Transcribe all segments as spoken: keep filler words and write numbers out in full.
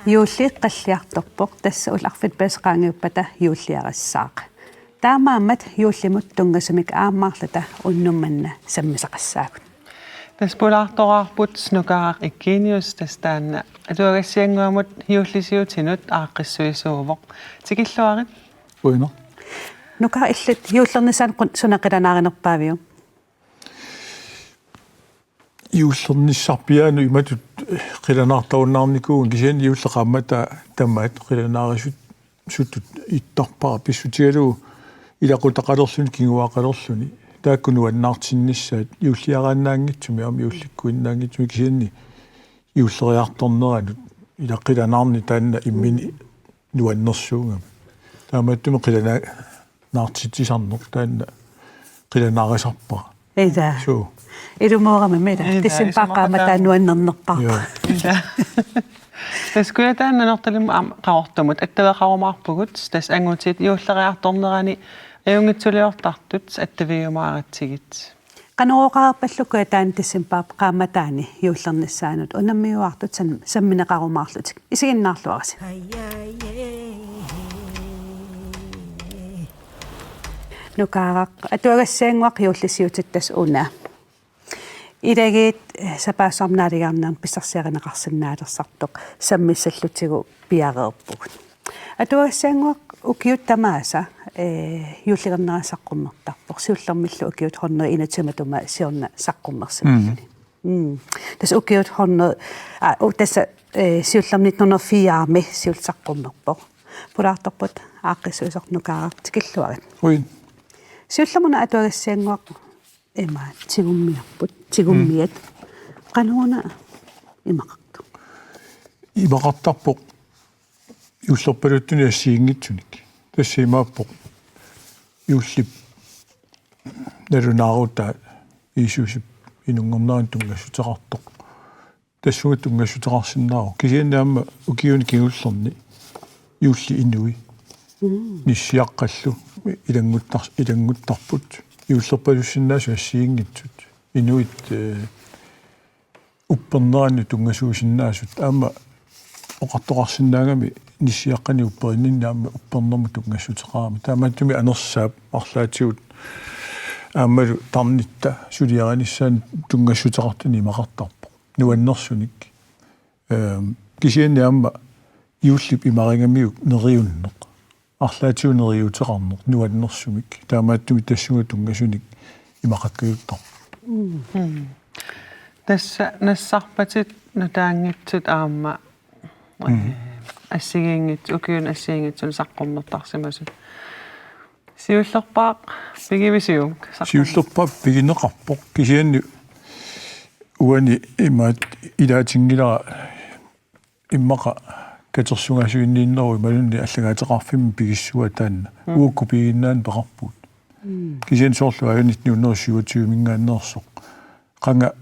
Juulli qalliartorpoq, tassa ullut arfineq-pingasut qaangiuppata juulliarissaaq. Taamaammat juullimut tunngasumik aamma arlata unnuk manna sammisaqassaagut. Tassa pulaartoraarput Nukaaraq Eugenius, tassa taanna atuagassiannguamut juullisiutinut aaqqissuisuuvoq. Tikilluarit. Uina. Nukaaraq, illit juullernissaanut qun-, suna qilanaarinerpaaviuk? Juullernissarpiaanut imatut qilanaartarunnaarnikuuvunga, kisianni juulleq qaammataa tamaat qilanaarisut- -sutut ittarpara, pissutigalugu ilaqutaqalerluni kinguaaqalerluni. Taakku nuannaartinnissaat juulliaraannaanngitsumik aamma juullikkuinnaanngitsumik, kisianni juulleriartorneranut ila qilanaarneq taanna imminut nuannersuugami. Taamaattumik qilana-, -naartitsisarneq taanna qilanaarisarpara. Ila. Suu. Ilumoorami ila. Ila, decembarip qaammataa isumaqataa nuannernerpaarput. Joo. Ila. Tassa Kujataani Nanortalimmi aamma Qaqortumut attaveqarumaarpugut, tassa angutit juulleriartornerani ajunngitsuliortartut attavigiumaaratsigit. Qanorooqarpallu Kujataani decembarip qaammataani juullernissaanut unammiuaartut sam-, sammineqarumaarlutik. Isiginnaarluarisi. Nukaaraq, atuagassiannguaq juullisiutit tassa una. Ilagiit, eh, sapaassuarmi naaligiarnermi pissarsiarineqarsinnaalersartoq sammissallutigu piareerpugut. Atuagassiannguaq ukiut tamaasa, eh, juullilernerani saqqummertarpoq. Siullermillu ukiut hundrede enogtyve matuma siorna saqqummersimalluni. Mm. Mm. Tassa ukiut hundrede, ah, u-, tassa, eh, siullermik nitten hundrede og fire-mi siulleq saqqummerpoq. Pulaartorput aaqqissuisoq Nukaaraq, tikilluarit. Uin. Siullermik una atuagassiannguaq ima tigummiarput, tigummiat. Mm. Qanoruna imaqartoq? Imaqartarpoq juullerpaluttunik assigiinngitsunik. Tassa imaappoq juullip nalunaarutaa Jiisusip inunngornerani tunngassuteqartoq. Tassunga tunngassuteqarsinnaavoq. Kisianni aamma ukiuni kingullerni juulli inui. Mm. Nissiaqqallu ilannguttar-, ilannguttarput. Juullerpalussinnaasut assigiinngitsut. Inuit, eh, upperneranni tunngasuusinnaasut. Aamma oqartoqarsinnaagami nissiaqqanik upperinninni aamma uppernermut tunngassuteqarami. Taamaattumik anersaap arlaatigut aammalu tarnitta suliarinissaanut tunngassuteqartunik imaqartarpoq. Nuannersunik. Ehm, kisianni aamma juullip imarigamiuk neriunneq. Arlaatigut neriuuteqarneq nuannersumik. Taamaattumik tassunga tunngasunik imaqakkajuttarpoq. Mm. Tassa nassarpatit nutaanngitsut aamma, mm, eh, assigiinngit-, ukiuni assigiinngitsunik saqqummertarsimasut. Siullerpaaq pigivisiuk? Saqqum- Siullerpaaq pigineqarpoq. Kisianni uani imaat ilaatinngilara immaqa katersugasuinniinneruvoq imaluunniit allagaateqarfimmi pigissuaa taanna. Mm. Uagut pigiinnaannik peqarpugut. Mm. Kisianni soorlu aajuna nitten hundrede og syvogtyve-minngaanneersoq. Qanga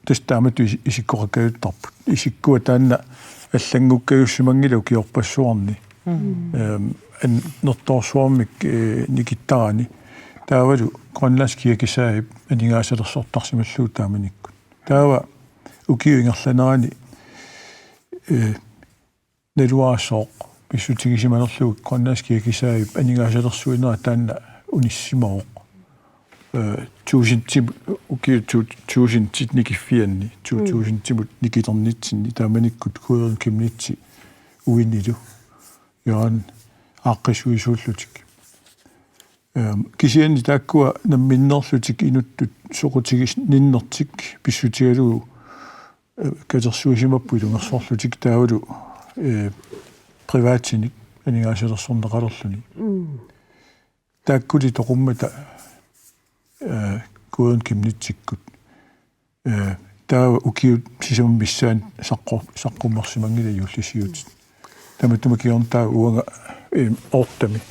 tassa taamatut is-, isikkoqakkajuttarput. Isikkua taanna allanngukkajussimanngilaq ukiorpassuarni. Mm. Ehm, annertoorsuarmik, eh, nikittarani. Taavalu Grønlands Kirkesaagip aningaasalersortarsimallugu taamanikkut. Taava ukiup ingerlanerani, eh, naluara sooq pissutigisimanerlugu Grønlands Kirkesaagip aningaasalersuinera taanna unissimavoq. Eh, tusind-, ukiut tu-, tusindit nikiffianni, to tusindimut nikiternitsinni, taamanikkut Gudrun Chemnitzi uinilu. Jørgen aaqqissuisuullutik. Ehm, kisianni taakkua namminneerlutik inuttut soqutiginninnertik pissutigalugu, eh, katersuisimapput ilungersorlutik taavalu, eh, privatinik aningaasalersorneqalerluni. Mm. Taakkuli toqummata, eh, Gudrun Chemnitzikut. Eh, taava ukiut sisamat missaanni saqqu-, saqqummersimanngilaq juullisiutit. Tamatuma kingorna taava uanga, eh, ottemi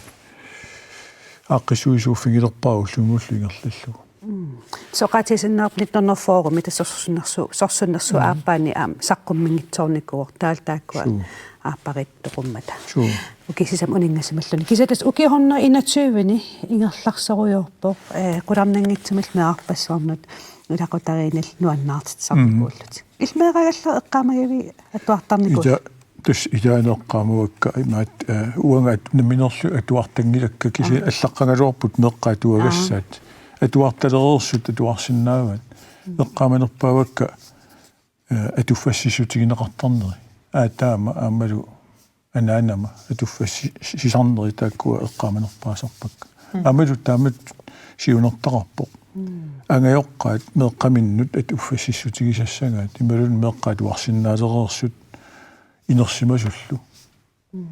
aaqqissuisuuffigilerpara ullumimullu ingerlallugu. Mm. Soqatigisinnaarput nitten hundrede og fyrre-mi tassa sorsunnersu-, sorsunnersuup Mm. aappaani aamma saqqummiunngitsoornikuuvoq taal taakkua Suu. aappariit toqummata. Suu. Ukioq sisamat uninngasimalluni. Kisianni tassa ukiut hundrede enogtyve-ni ingerlasorujoorpoq, eh, qularnanngitsumillu meerarpassuarnut ilaqutariinnillu nuannaartitsisarnikuullutik. Mm. Illit meeraagallarlutit eqqaamagivigit atuartarnikuuit? Ita-, tassa ilaanni eqqaamavakka imaattoq, eh, uanga at-, nammineerlunga atuartanngilakka kisianni Aa. allaqqagaluarput meeqqat atuagassaat. Aa. Atuartalereersut atuarsinnaavaat. Mm. Eqqaamanerpaavakka, eh, atuffassissutigineqartarneri. Aataama aammalu anaanama atuffassisarneri si-, sisarneri taakkua eqqaamanerpaasarpakka. Mm. Aammalu taamatut siunertaqarpoq. Mm. Angajoqqaat meeqqaminnut atuffassissutigisassagaat. Imaluunniit meeqqat atuarsinnaalereersut inersimasullu. Mm.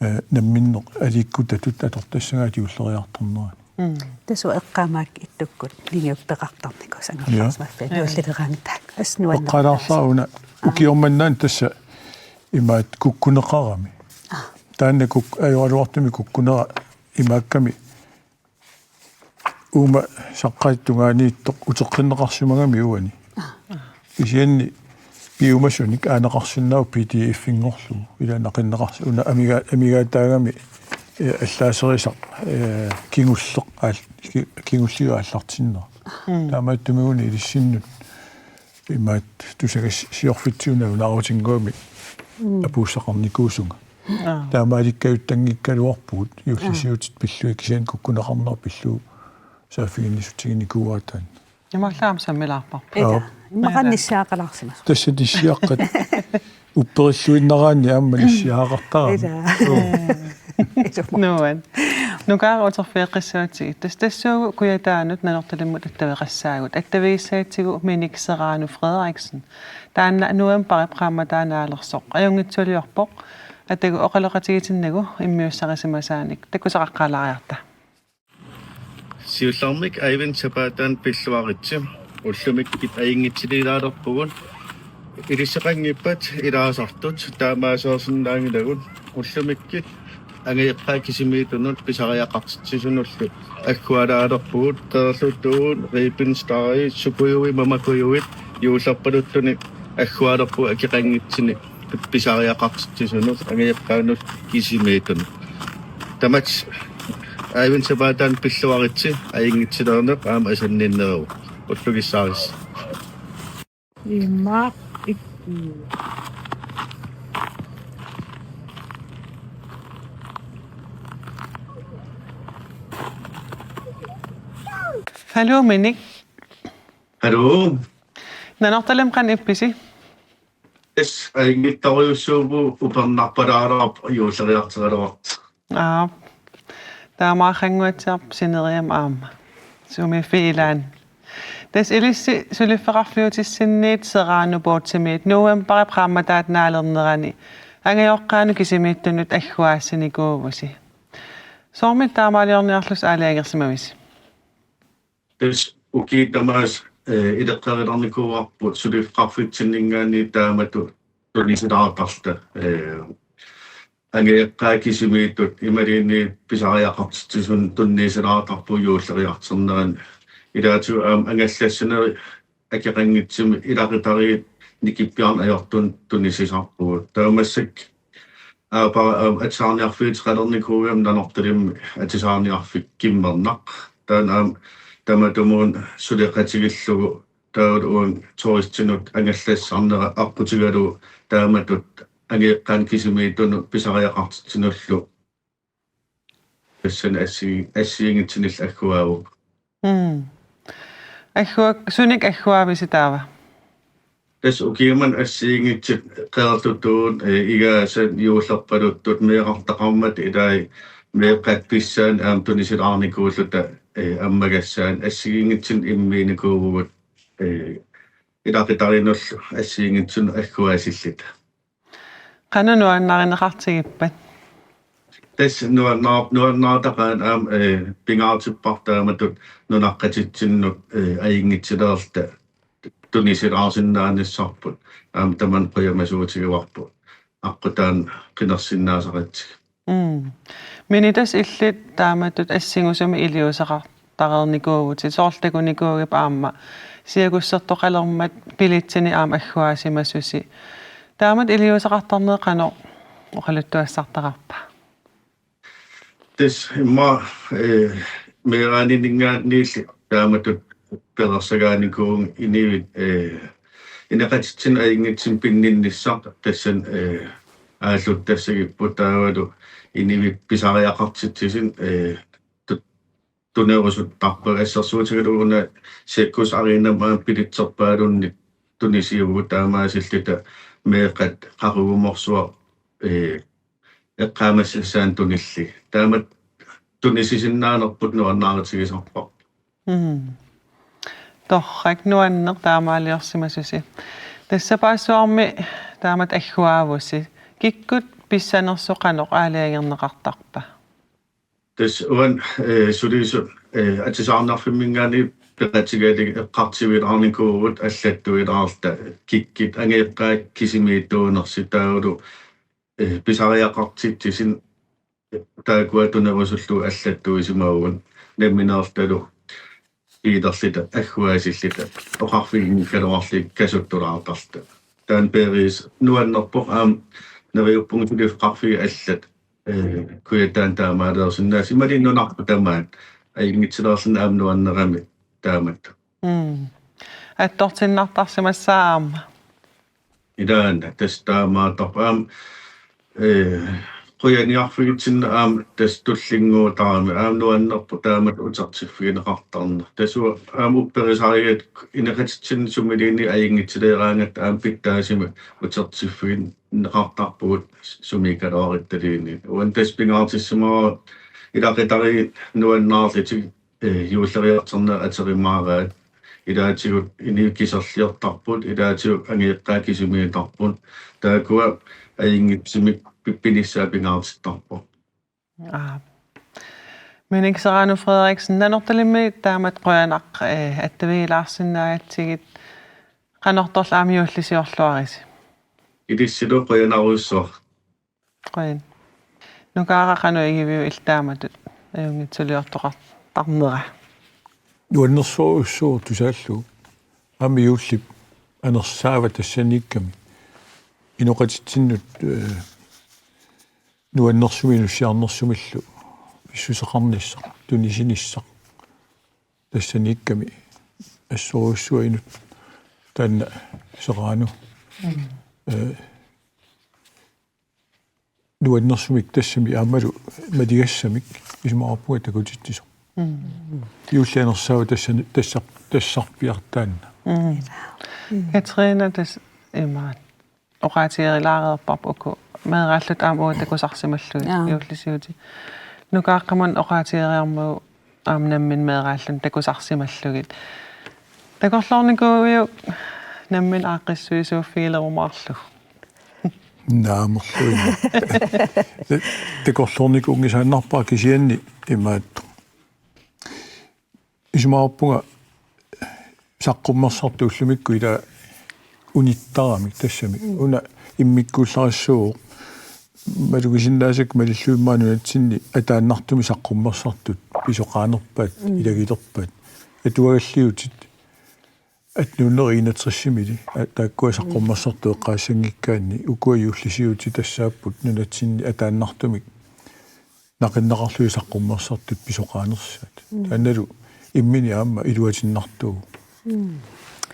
Eh, namminneq aliikkutatut atortassagaat juulleriartornerani. Mm. Tassa eqqaamavakka ittukkut lingiuppeqartarnikuusanngorsarsimaffiat. Ja. Juullileraangat taakku. Assut nuannerpoq. Eqqaalaarlara una Aa. ukioq manna tassa imaattoq kukkuneqarami. Aa. Taanna kuk-, ajoraluartumik kukkunera imaakkami uuma saqqaata tungaaniittoq uteqqinneqarsimagami uani. Aa. Kisianni piumasunik aaneqarsinnaavoq P D F-inngorlugu. Ila naqinneqars-, una amiga-, amigaataagami, eh, allaaserisaq, eh, kingulleq aal-, ki-, kingulliup aallartinnera. Mm. Taamaattumik una ilissinnut imaattoq tusagassiorfitsigut nalunaarutinnguamik Mm. apuussaqarnikuusunga. Aa. Taamaalikkajuttanngikkagaluarpugut juullisiutit Aa. pillugit kisianni kukkuneqarneq pillugu saaffiginnissutiginikuuaat taanna. Imaallaat aamma sammilaarparput. Ila. Aap. Immaqa Ila. nissiaqalaarsimasoq. Tassa nissiaqqat upperilluinnaraanni aamma nissiaqartarami. Ila. Suu. Nuan. Nukaara uterfigeqqissavatsigit. Tassa tassuugu Kujataanut Nanortalimmut attaveqassaagut. Attavigissagitsigu Minik Serrano Frederiksen. Taanna novembarip qaammataa naalersoq ajunngitsuliorpoq. Atagu oqaloqatigitinnagu immiussarisimasaanik. Takusaqaqqaalaariarta. Siullermik Eivind Sapaatip pilluaritsi. Ullumikkut ajunngitsuliilaalerpugut. Ilisseqanngippat ilaasartut taamaaseersinnaanngilagut. Ullumikkut angajoqqaat kisimiittunut pisariaqartitsisunullu aggualaalerpugut. Qeerlutuut, Ribbenstadit, Sukujuit, Mamakujuit juullerpaluttunik agguaalerpugut akeqanngitsumik pisariaqartitsisunut angajoqqaanut kisimiittunut. Tamatta Eivind Sapaatip pilluaritsi ajunngitsuliorneq aamma asanninneruvoq. Ullukissaarisi. Imaq ikku. Hallo, Minik. Hallo. Nanortalimmut qanoq ippisi? Tassa ajunngitsorujussuuvugut, upernarpalaaraluarpoq juulleriartoraluartoq. Aap. Taamaarannguatsiarpoq sineriammi aamma. Sumiiffiit ilaanni. Tassa ilissi suliffeqarfiutissinniit Serrano Boatimiit novembarip qaammataata naalernerani angajoqqaanut kisimiittunut agguaassinikuuvusi. Soormi taamaaliorniarlusi aalajangersimavisi? Tassa ukiut tamaasa, eh, ileqqorilernikuuarput suliffeqarfitsinninngaanniit taamatut tunisilaartarluta, eh, angajoqqaat kisimiittut imaluunniit pisariaqartitsisunut tunisilaartarpugut juulleriartornerani. Ilaatigut aamma angallassanerit akeqanngitsumik ilaqutariit nikippiarneq ajortunut tunisisarpugut. Taava massakkut aappara aamma atisaarniarfigitseqalernikuugamik Nanortalimmi atisaarniarfik Qimmernaq. Taanna aamma tamatumuuna suleqatigillugu taavalu uani turistinut angallassarnera aqqutigalugu taamatut angajoqqaanut kisimiittunut pisariaqartitsinullu tassani assi-, assigiinngitsunillu agguaavugut. Mm. Agguak-, sunik agguaavisi taava? Tassa ukiumut assigiinngitsut qeerlutuut, eh, igaasat juullerpaluttut meerartaqarmata ilai meeqqat pissaanni aamma tunisilaarnikuulluta, eh, ammagassaanni assigiinngitsunik immiinnikuuvugut, eh, ilaqutariinnullu assigiinngitsunut agguaasilluta. Qanoq nuannarineqartigippat? Tassa nuannaar-, nuannaartaqaat aamma, eh, pingaartipparput taamatut nunaqqatitsinnut, eh, ajunngitsuliorluta tunisilaarsinnaanissarput. Aamma tamanna qujamasuutigaarput. Aqqutaani qinersinnaasaqaatigut. Mm. Minik, tassa illit taamatut assingusumik iliuuseqar-, iliuuseqartareernikuuvutit, soorlu takunikuugit aamma siakussertoqalermat billetsinik aamma agguaasimasusi. Taamatut iliuuseqartarneq qanoq oqaluttuassartaqarpa? Tassa immaqa, eh, meeraaninngaanniilli taamatut perorsagaanikuuvunga inuit, eh, inoqatitsinnut ajunngitsumik pinninnissaq tassani, eh, aallutassagipput taavalu inuit pisariaqartitsisut, eh, tu-, tunerusuttarpagut assersuutigalugu una Cirkus Arenami aamma billetserpaalunnik tunisiuvugut taamaasilluta meeqqat qaqugumorsuaq, eh, eqqaamassassaanik tunillugit. Taamatut tunisisinnaanerput nuannaarutigisarparput. Mm. Torrak, nuanneq taamaaliorsimasusi. Tassa paassuarmi taamatut agguaavusi. Kikkut pissanersoq qanoq aalajangerneqartarpa? Tassa uani, eh, sulisu-, eh, atisaarnarfimminngaanniit peqatigalugit eqqartuilaarnikuuvugut allattuilaarluta kikkut angajoqqaat kisimiittuunersut taavalu, eh, pisariaqartitsisut taakkua tunerusullugu allattuisimavugut nammineerlutalu kiilerluta agguaasilluta oqarfiginngikkaluarlugit kasuttulaartarluta. Taanna peeriis nuannerpoq aamma neriuppunga suliffeqarfiit allat, eh, Kujataani taamaaliorsinnaasoq imaluunniit nunarput tamaat ajunngitsilaarluni aamma nuannerami taamatut. Mm. Attortinnartarsimassaaq aamma. Ilaanna tassa taamaattarpoq aamma, eh, qujaniarfigitsinnut aamma tassa tullinnguutarami aamma nuannerpoq taamatut utertiffigineqartarneq. Tassa uanga aamma upperisarigakkit inoqatitsinnut sumiluunniit ajunngitsileeraangatta aamma pitsaasumik utertiffigineqartarpugut sumiikkaluaruttaluunniit. Uani tassa pingaartissimavara ilaqutariit nuannaarlutik eh, juulleriartorneq atorimaaraat. Ilaatigut inuit kiserliortarput, ilaatigut angajoqqaat kisimiittarput. Taakkua ajunngitsumik pi-, pinissaat pingaartittarpoq. Aap. Minik Serrano Frederiksen, Nanortalimmi taamatut qujanaq, eh, attavigilaarsinnaagatsigit, qanortorlu aamma juullisiorluarisi. Ilissilu qujanarujussuaq. Qujan. Nukaaraq, qanoq igiviuk illit taamatut ajunngitsuliortoqartarnera? Nuannersorujussuuvoq tusaallugu. Aamma juullip anersaava tassaniikkami. Inoqatitsinnut, eh, nuannersumik inussiarnersumillu pissuseqarnissaq, tunisinissaq. Tassaniikkami assorujussuaq inuk taanna Serrano. Mm. Eh, nuannersumik tassami aammalu maligassamik isumaqarpunga takutitsisoq. Mm. Juulli anersaava tassani, tassar-, tassarpiaq taanna. Mm. Mm. Katrine, tassa imaat oqaatigerilaareerparput uku meeraalluta aamma uagut takusarsimallugit. Jaa. Juullisiutit. Nukaaqqamut oqaatigeriarmagu aamma nammineq meeraalluni takusarsimallugit. Takorloornikuuiuk nammineq aaqqissuisuuffigilerumaarlugu? Naamerluinnaq. Ta-, takorloornikuunngisaannarpara kisianni imaattoq. Isumaqarpunga saqqummersartut ullumikkut ila unittaramik tassami. Mm. Una immikkuullarissuuvoq. Malugisinnaasakka malillugu immaqa nunatsinni ataannartumik saqqummersartut pisoqaanerpaat, mm, ilagilerpaat. Atuagalliutit attenhundrede enogtressimili, a-, taakkua saqqummersartut eqqaassanngikkaanni, ukua juullisiutit tassaapput nunatsinni ataannartumik naqinneqarlugit saqqummersartut pisoqaanersaat. Mm. Taannalu imminut aamma iluatinnartuuvoq. Mm.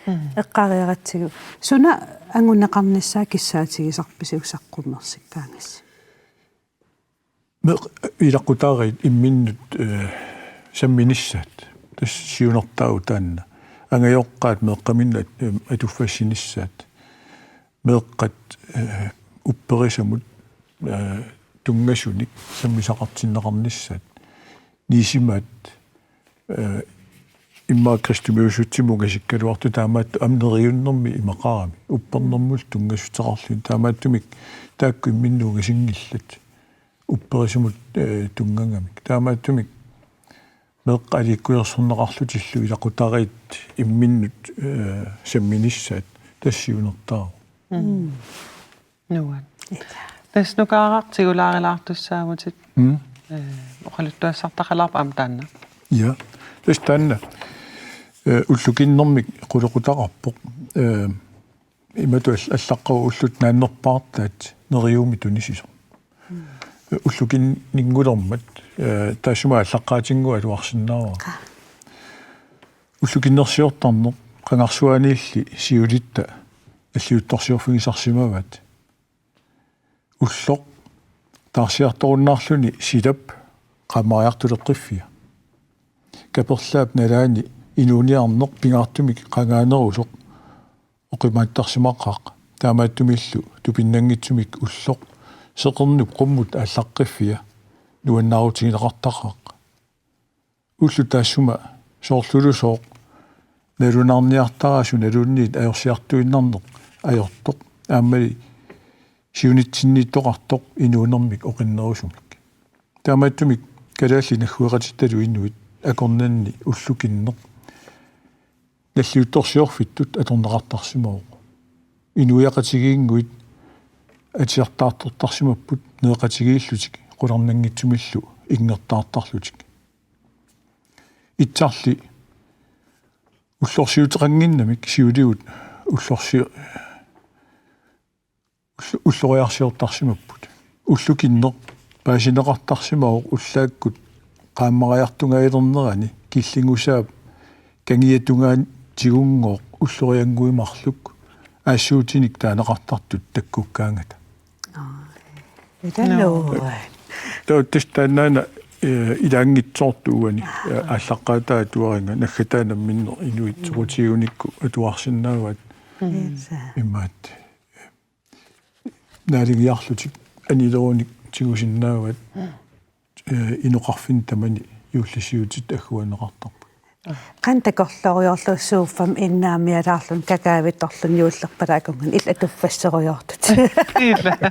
Mm. Eqqaariaratsigu. Suna anguneqarnissaa kissaatigisarpisiuk saqqummersikkaangassi? Meeq-, ilaqutariit imminnut, eh, samminissaat. Tassa siunertaavoq taanna. Angajoqqaat meeqqaminnut at-, em, atuffassinissaat. Meeqqat, eh, upperisamut, eh, tunngasunik sammisaqartinneqarnissaat. Nissimaat, eh, immaqa kristumiussutsimut ungasikkaluartut taamaattumik aamma neriunnermi imaqarami. Uppernermullu tunngassuteqarluni taamaattumik taakku imminnut ungasinngillat. Upperisamut, eh, tunngagamik. Taamaattumik meeqqat aliikkusersorneqarlutillu ilaqutariit imminnut, eh, samminissaat tassa siunertaavoq. Mm. Nuann. Ilaa. Tassa Nukaaraq tigulaarilaartussaavutit. Mm. Eh, oqaluttuassartaqalaarpa aamma taanna? Ja. Tassa taanna, eh, ullukinnermik qulequtaqarpoq. Eh, imatut all-, allaqqavoq ullut naannerpaartaat neriuumik tunisisoq. Ullukinninngulermat, eh, taassuma aallaqqaatinnguaq atuarsinnaavara. Ullukinnersiortarneq qangarsuaaniilli siulitta nalliuttorsiorfigisarsimavaat. Ulloq taarsiartorunnaarluni silap qaammariartuleqqiffia. Kaperlaap nalaani inuuniarneq pingaartumik qangaanerusoq oqimaattarsimaqaaq. Taamaattumillu tupinnanngitsumik ulloq seqernup qummut aallaqqivia nuannaarutigineqartaqaaq. Ullut taassuma soorlulusooq nalunaarniartarasu naluunniit ajorsiartuinnarneq ajortoq. Aammali siunitsinniittoqartoq inuunermik oqinnerusumik. Taamaattumik kalaallit naggueqatittalu inuit akornanni ullukinneq nalliuttorsiorfittut atorneqartarsimavoq. Inuiaqatigiinnguit atiartaartortarsimapput nereqatigiillutik qularnanngitsumillu inngertaartarlutik. Itsarli ullorsiuteqannginnamik siuligut ullorsi-, ull-, ulloriarsiortarsimapput. Ullukinneq paasineqartarsimavoq ullaakkut qaammariartungaalernerani killingusaap kangiatungaatigunngooq ulloriannguit marluk aassuutinik taaneqartartut takkukkaangata. Ilannguaq. Taava tassa taannaana, eh, ilaanngitsoortoq uani, eh, aallaqqaataa atuarinnga naggataa namminneq inuit soqutigiunikku atuarsinnaavaat. Imaat. Nalingiarlutik anilerunik tigusinnaavaat, eh, inoqarfinni tamani juullisiutit agguaanneqartarput. Qanoq takorlooriarlugu sofaami innaamialaarluni kakaavittorluni juullerpalaarluni ilaa tuffasserujoortut. Ilaa.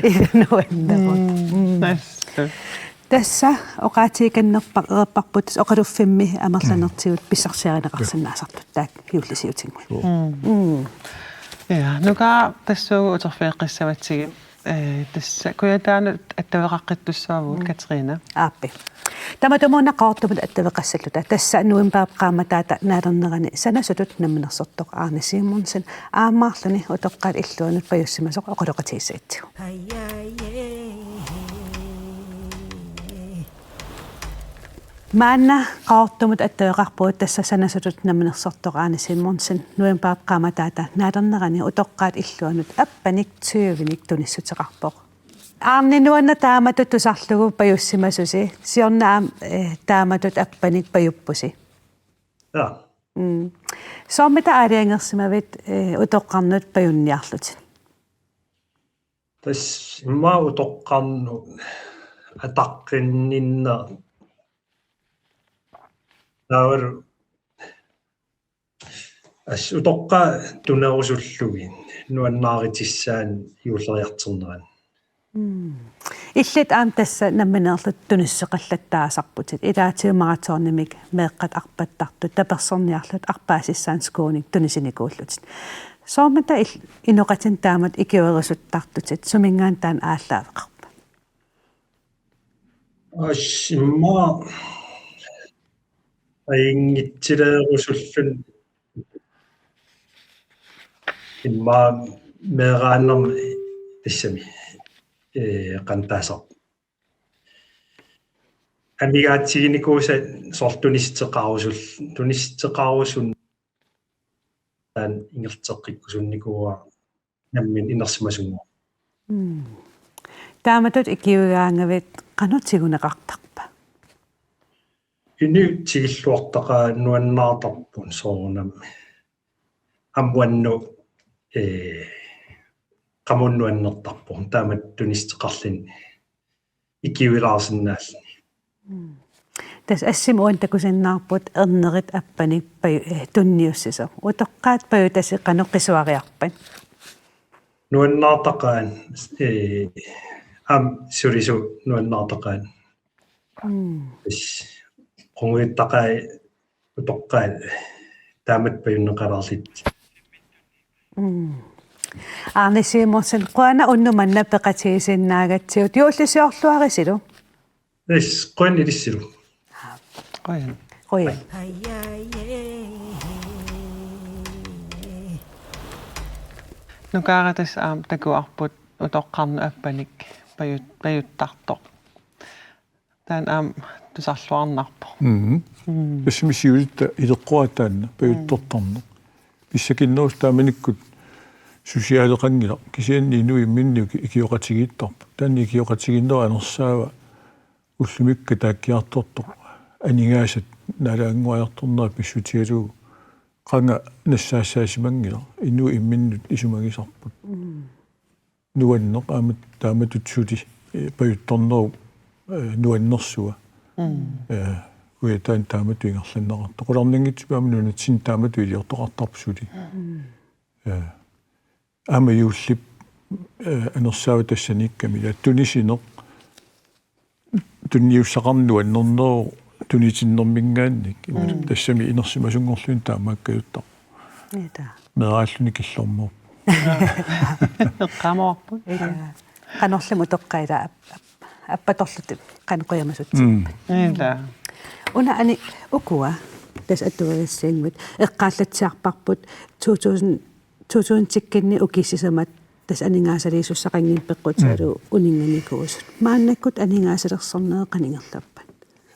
Ilaa nuannerut. Mm. Tassa oqaatigikannerpa-, -erparput tassa oqaluffimmi amerlanertigut pissarsiarineqarsinnaasartut taakku juullisiutinnguit. Mm. Ja, Nuka tassuugu uterfigeqqissavatsigit, eh, tassa Kujataanut attaveqaqqittussaavugut, Katrine. Aappi. Tamatumuuna Qaqortumut attaveqassalluta. Tassa novembarip qaammataata naalernerani sanasutut namminersortoq Arne Simonsen aammaarluni utoqqaat illuanut pajussimasoq oqaloqatigissagitsigu. Maanna Qaqortumut attaveqarpugut, tassa sanasutut namminersortoq Arne Simonsen novembarip qaammataata naalernerani utoqqaat illuanut appanik tyvenik tunissuteqarpoq. Arne, nuanneq taamatut tusarlugu pajussimasusi, siorna aamma, eh, taamatut appanik pajuppusi. Ja. Mm. Soormita aalajangersimavit, eh, utoqqarnut pajunniarlutit? Tassa immaqa utoqqarnut ataqqinninneq. Taavalu assut utoqqaat tunerusullugit nuannaarutissaannik juulleriartornerani. Mm. Illit aamma tassa nammineerlutit tunissuteqallattaasarputit. Ilaatigut maratonimik meeqqat arpattartut tapersersorniarlutik arpaasissaannik skuunik tunisinikuullutit. Soormita il-, inoqatinik taamatut ikiuerusuttartutit, suminngaanniit taanna aallaaveqarpa? Assut immaqa ajunngitsuleerusulluni immaqa meeraanermi tassami, eh, qanoq taasarpa. Amigaatiginikuusat soorlu tunissuteqarusul-, tunissuteqarusunneq taanna ingerlateqqikkusunnikuuara nammineq inersimasunngooq. Mm. Taamatut ikiuigaangavit qanoq tiguneqartarpa? Inuit tigulluartaqaat nuannaartarput soorunami. Aamma uannut, eh, qamuuna nuannertarpoq taamatut tunissuteqarluni ikiuilaarsinnaalluni. Mm. Tassa assimi uani takusinnaavarput ernerit appanik paju-, eh, tunniussisoq. Utoqqaat pajutasi qanoq qisuariarpat? Nuannaartaqaat, eh, aamma sulisut nuannaartaqaat. Mm. Tassa qungujuttaqaat utoqqaat taamatut pajunneqalaarlutik. Mm. Arne Simonsen, qujanaq unnuk manna peqatigisinnaagatsigut, juullisiorluarisilu. Tassa, qujanaq ilissilu. Qujan. Qujan. Nukaara tassa aamma takuarput utoqqarnut appanik pajut-, pajuttartoq. Taanna aamma tusarluarnarpoq. Mhm. Tassami siulitta ileqqoraat taanna pajuttortarneq. Pissakinnerusut taamanikkut susiaaleqanngilaq. Kisianni inuit imminnut iki-, ikioqatigiittarput. Taanna ikioqatigiinnerup anersaava ullumikkut taakkiartortoq aningaasat naalaannguajartornerat pissutigalugu qanga nassaassaasimanngilaq. Inuit imminnut isumagisarput. Nuanneq aamma taamatut suli, eh, pajuttornerup, eh, nuannersua. Eh, Kujataani taamatut ingerlanneqartoq. Qularnanngitsumik aamma nunatsinni taamatut iliortoqartarpoq suli. Eh, aamma juullip, eh, anersaava tassaniikkami. Ila tunisineq, tunniussaqarneq nuannerneruvoq tunitinnermiingaanniit. Ima tassami inersimasunngorluni taamaakkajuttarpoq. Ita. Meeraalluni killormoorpoq. Eqqaamavarput. Ita. Qanorluunniit utoqqaat ap-, ap-, appatorlutik qanoq qujamasutsipput. Ita. Una ani ukua tassa atuagassiannguit eqqaallatsiarparput to tusind to tusindikkinni ukiut sisamat tassa aningaasaliisussaqanngimmata peqqutigalugu uninnganikuusut. Maannakkut aningaasalersornerit qanoq ingerlappat?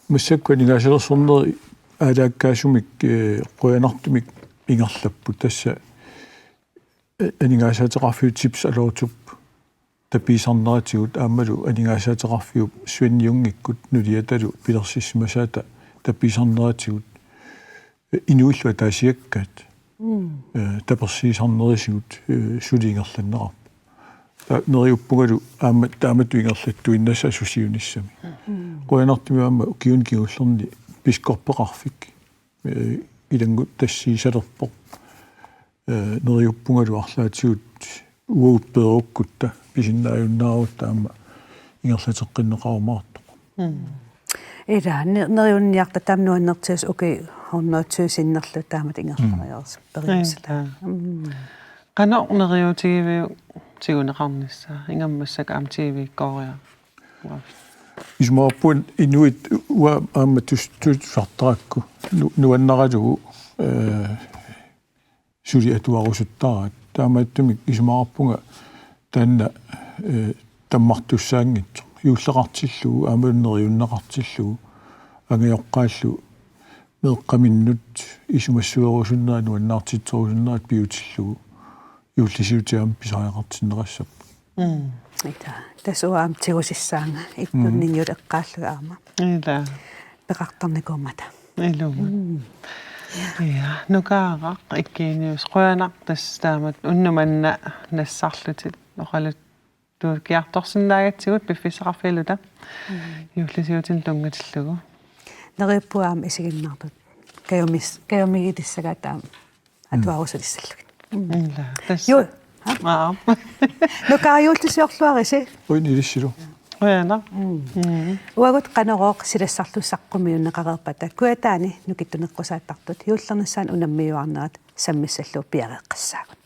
Massakkut aningaasalersornerit aalaakkaasumik, eh, qujanartumik ingerlapput. Tassa, eh, aningaasaateqarfiup Tips Alortup tapiisarneratigut aammalu aningaasaateqarfiup Svend Jungikkut nuliatalu pilersissimasaata tapiisarneratigut inuillu ataasiakkaat, eh, tapersiisarnerisigut, eh, suli ingerlanneqarpoq. Taava neriuppungalu aamma taamatut ingerlattuinnassaaq susiunissami. Qujanartumik aamma ukiuni kingullerni biskoppeqarfik, eh, ilannguttassiisalerpoq. Eh, neriuppungalu arlaatigut uagut peerukkutta pisinnaajunnaarutta aamma ingerlateqqinneqarumaartoq. Ila, ne-, neriunniarta taama nuannertigisut ukiut hundrede tyve sinnerlugit taamatut ingerlariarsi periusila. Ila. Qanoq neriuutigiviuk tiguneqarnissaa, ingammik massakkut aamma T V-kkooriaruk? Isumaqarpunga inuit uanga aamma tus-, tu-, tusartarakku nu-, nuannaralugu, eh, suli atuarusuttaraat. Taamaattumik isumaqarpunga taanna, eh, tammartussaanngitsoq. Juulleqartillugu, aamma neriunneqartillugu, angajoqqaallu meeqqaminnut isumassuerusunnerat, nuannaartitserusunnerat piutillugu, juullisiutit aamma pisariaqartinneqassapput. Ita, tassa uanga aamma tigusissaanga, ittunninniut eqqaallugit aamma. Ila. Peqartarnikuummata. Ilumut. Ja, nukaaraq ikkiinius qujanaq tassa taamatut unnuk manna nassarlutit oqaluttuukkiartorsinnaagatsigut piffissaqarfigaluta. Juullisiutinik tunngatillugu. Neriuppunga aamma isiginnaartut. Kajumis-, kajumigilissagaat aamma atuarusulissallugit. Ila, tassa. Ju-, ha? Aap. Nukaaraq juullisiorluarisi. Uini ilissilu. Qujanaq. Uagut Qanorooq silassarlu saqqummiunneqareerpata Kujataani nukittuneqqusaattartut juullernissaanut unammiuaarnerat sammissallugu piareeqqassaagut.